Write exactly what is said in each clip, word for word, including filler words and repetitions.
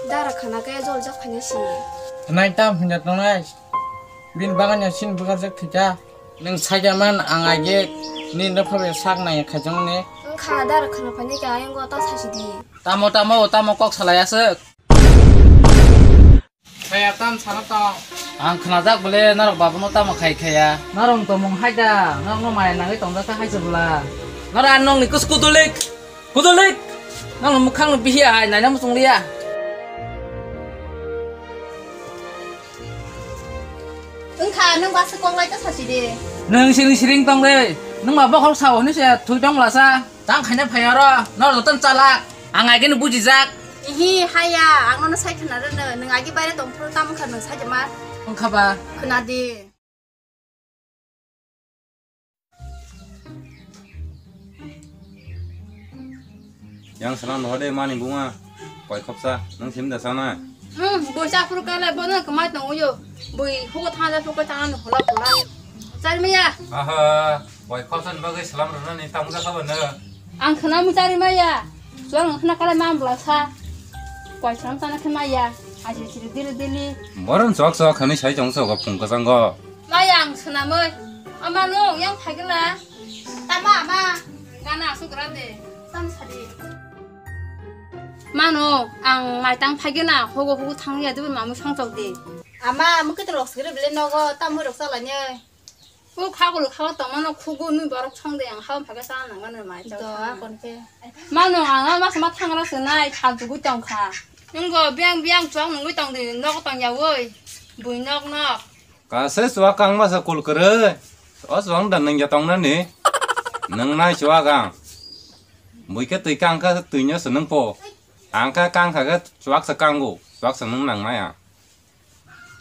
Dara khana kaya jol jak phanya si. Nai tam hinda tongnai. Bin baganya sin bugar jak thika. Nung saja man ang age ni no phabe sak nai khajong ne. Wngkha dara khana phanya kaya ayang go ta sasi di. Tamo, tamo, tamo kok salai aswk. Kaya tam sana tong. Ang khnajak bole norok babuno tamo khai khaya. Norok tomung haida, norokno maya nangwi tongjak kha haisa bwla. Norok ang nokni kus kudulik, kudulik. Nokni mukhang no bihia hai naina muchung liya. Wngkha nwng basa kok lai ta sasi de. Nwng siring siring tong de. Nwng ma bokhok sao hwnwi se thwi tong lasa. Tang khaina phai oro, nor joton chalak, ang agini bujijak. Ihi, haya, ang nono sai khna rwno, nwng agi baire tong phuru tamo kha nwng sai ma. Wngkha ba? Khna di. Yang salam rohor de mani bunga, koi khopsa, nwng sim da sana. Hmm, boisa phuru kala bono kemai tong uyo, bui hugo thang da phuru koi tang ano hola hola. Chari maya. Aha. Koi khorsa ni bagwi salam rwna ni tamo jakha bo no. Ang khwna muchari maya. Chuwak ang khwna kale ma bwla sa. Koi salam sana khe maya. Aji chiri dili dili. Boron chok chok khani sai chong chok phung kwchang go. Maya ang swnamoi. Ama no yang phai gela. Tama ama. Gana asuk gra de. Tam sadi. Mano ang maitang phai gela. Hogo hogo thang ya de mamu song chok de. Ama mukit rok sgre bele nogo tam rok sa la ne. Ko khagulu khago tongmano khugo nwi borok song de ang habam phaga chana nangmano mai chao. Do, a kon khe. Mano ang a masa ma thangra swnai thal tugui tong kha. Nungo biang biang chwng nungui tong de nok tong yaui. Bui nok nok. Kase chwak kang masa kul kwrwi. O chwng da nungya tong nani. Nung nai chwak ang. Bui khe twi kang kha twi nyo se nung po. Ang kha kang kha khe chwak se kango. Chwak se nung nang nai ang.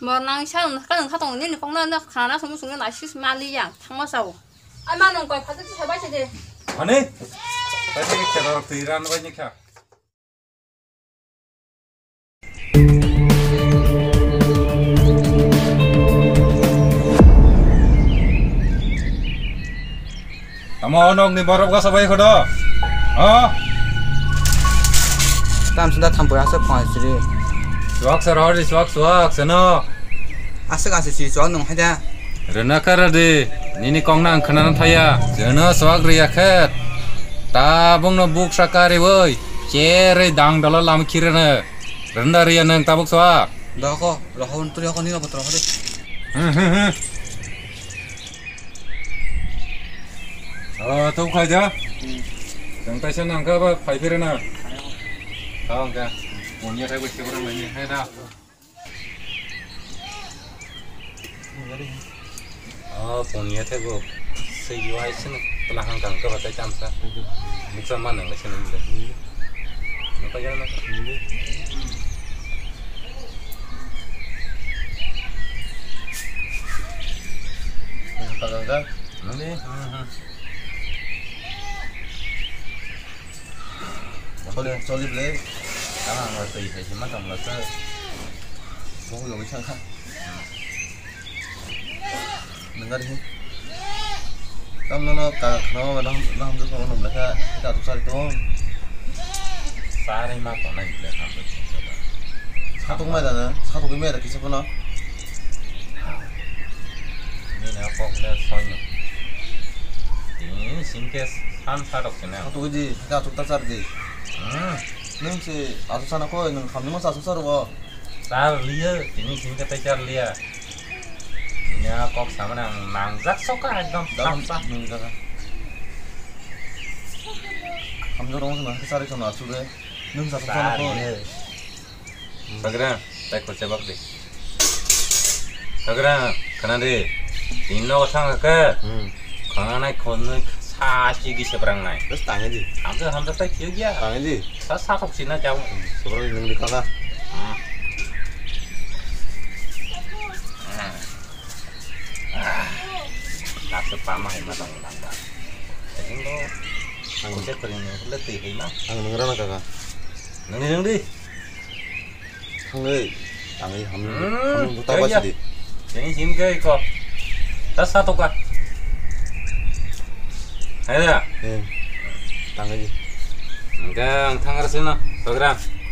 Mor nang sa nung kha nung kha tong nini kok na na khana sung sung na sis mali yang thang ma sao. Ai ma nung koi phatu sa bai se de. Ani? Bai se khe dor twi ran bai ni kha. Tamo o nokni borok bwsa bai khodo? Ha? Tam sunda thampui aswk phone siri. Suak sir hori suak suak seno. Aswk aswk si suak nung haida. Rwna kara de, nini kok na ang khwnana thaya. Jono suak riya khe. Tabukno buksa kariwi, cherwi dang dolo lama khirana. Rwna riya nang tabuk suak. Doko, rohon turi hokon nino botro hori. Hmm, hmm, hmm. Oh, tok khai ja. Hmm. Tang taisa nang kha ba phai phire na. Tang kha. Punya thai bus ke kurang lagi hai da. Oh, punya thai go. Sei yo ai sen telah hang kang kha ba tai tam sa. Muksa man nang sen. Napa jalan apa? Napa jalan? Nanti. Choli, choli ble. Tama ang twi hai se ma tong la sa. Bo yo wi sang kha. Nang gari. Tam no no ka khno ba nam nam jo ko no bla kha. Ka tu sari to. Sari ma to nai ble ham. Satung mai da na, satung mai da kisa kono. Nini a kok le soino. Tini singke san sarok sina. Satung di, ka tu ta sar di. Hmm. Nung si asu sana koi, nung khamni mo asu sar wo. Sar liya, tini singke ta sar liya. Nini a kok samana nangjak soka ekdom. Dalam sap sap. Nung jaga. Khamjo rong sana sar sono asu de. Nung sa sana koi. Sar liya. Bagra, tai khorcha bak de. Bagra, khana de. Tin nogo thang kha. Hmm. Khana nai khon nai sa chi gi sebrang nai. Bas tangai di. Hamsa hamsa tai khiyo gya. Tangai di. Sa sa thok china jao. Sebrang nung di kaka. Hmm. Ah. Ah. Nak se pama hai ma tang tang ba. Tengok. Ang cek kering ni le tei hai ma. Ang nung rana kaka. Nung ni nung di. Thangwi, tangwi hamni, hmm, hamni buta kaya. Basi di. Tini sim ke iko. Tas satu ka. Hai da. Eh. Tangwi di. Enggak, ang thangar sino, program.